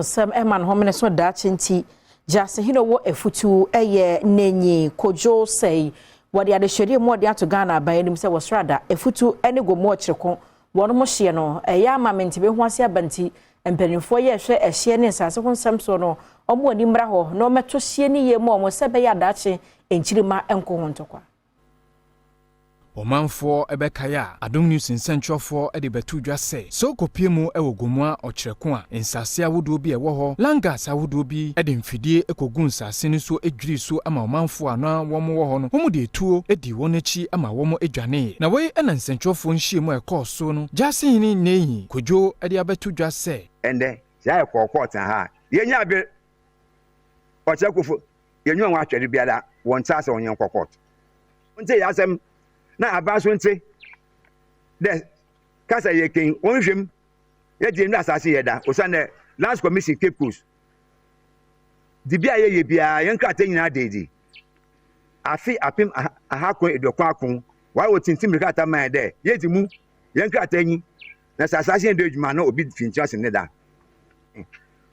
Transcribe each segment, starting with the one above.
nsɛm ɛma ne homene so daakye nti Gyasehene wɔ Efutu ɛyɛ Nenyi Kodwo Sɛi wɔde adehyɛdeɛ mu ɔde ato Ghana aban anim sɛ wɔsrada Efutu ne Gomu Ɔkyereko wɔn mo hyeɛ no ɛyɛ ama mente ho ase aba nti mpanimfoɔ yɛ ɛhwɛ ɛhyeɛ ne nsase ho nsɛm soɔ no ɔmo ani mmra hɔ na ɔmɛto hyeɛ ne yie mu ɔmo sɛ bɛyɛ adaakye nkyirima nkɔ ho ntɔkwa. Ɔmanfoɔ ɛbɛkae a Adom News nsɛntwerɛfoɔ de bɛto dwa sɛ sɛ wokɔpie mu wɔ Gomoa Ɔkyerɛko a nsase ahodoɔ bi a ɛwɔ hɔ, landguards ahodoɔ bi de mfidie kɔgu nsase no so dwiri so ama ɔmanfoɔ a na wɔn wɔ hɔ no wɔn de etuo di wɔn akyi ama wɔn adwaneeɛ. Na wei ɛna nsɛntwerɛfoɔ nhyiamu a ɛkɔɔ so no Gyasehene Neyi Kodwo de abɛto dwa sɛ Ɛndɛ sɛ yɛayɛ kɔɔkɔɔ tena ha a, yɛnya aber. Ɔkyerɛkofo, yɛnyi wɔn atwɛre biara, wɔnntse ase wɔnye nkɔ court. Wɔnntse yɛn asɛm na aban so ntse dɛ kasa yɛ kɛn, wɔnhwehwɛ mu. Yɛgye ndɛ asaase yɛ da, osiandɛ Lands Commission Cape Coast, dibea a yɛyɛ biara, hɛn nkrataa nyinaa da edzi. Afe 1991, wɔayɛ wotsintim krataa maa hɛn dɛ yedzi mu, hɛn krataa nyi, na sɛ asaase yɛn do edwuma na obi fi nkyɛn ɔsen ne da.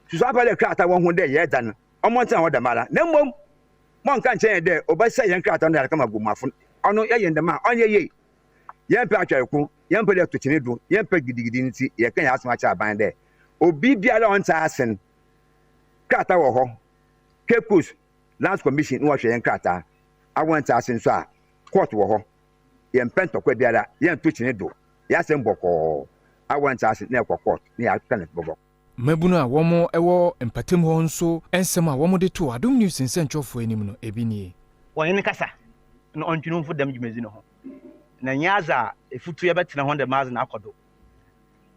Susu apa dɛ krataa wɔ ho dɛ yɛda no, ɔmmɔntsena hɔ dɛmara, na mbom mɔnnka nkyerɛ hɛn dɛ obɛsɛɛ hɛn krataa no dze akɛma Gomuafo no. Ɔno yɛyɛ no dɛm a, ɔnnyɛ yie. Yɛmmpɛ atwɛrko, yɛmmpɛ dɛ yɛto kyene do, yɛmmpɛ gidigidi ntsi yɛkã hɛn asɛm akyerɛ aban dɛ obi biara a ɔnntse ase no, krataa wɔ hɔ, Cape Coast Lands Commission na wɔhwɛ hɛn krataa, a wɔnntse ase so a, court wɔ hɔ. Yɛmmpɛ ntɔkwa biara, yɛnnto kyene do, yɛasɛm bɔkɔɔ, a wɔnntse ase na yɛkɔ court na yɛaka no bɔkɔɔ. Mmabunu a wɔn wɔ mpatam hɔ nso nsɛm a wɔde too Adom News nsɛntwerɛfoɔ anim no ebi nie. Wɔnye no kasa na ɔntwe no mfo dɛm dwumadzi no ho, na nnyɛ adze a efutu yɛbɛtsena ho dɛm adze no akɔ do.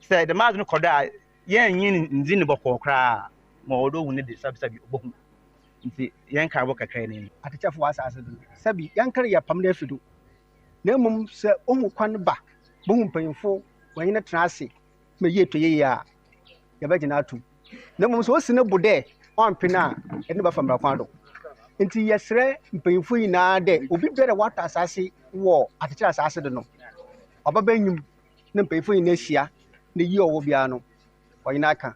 Sɛ dɛm adze no kɔ do a, yɛnnye no nndzi no bɔkɔɔ koraa ma ɔwɔ dɛ ohu no de sɛbsɛbi obohu. Ntsi hɛn nkaabɔ kakra yi nye. Atekyɛfo wɔ asaase do no, sɛbi yɛnnkɛr yɛpam no efi do, na mbom sɛ ohu kwan ba bohu mpanyimfo wɔnye no tsena ase ma yie tɔ yie a, yɛbɛgye no atom. Na mmom sɛ osi ne bo dɛ ɔmmpen a, yɛde no bɛfa mbra kwan do. Ntsi yɛserɛ mpanyimfo nyinaa dɛ obi biara a ɔatɔ asaase wɔ Atekyere asaase do no, ɔbɛba enyim na mpanyimfo nyinaa ehyia na yie a ɔwɔ biara no, ɔnye no aka.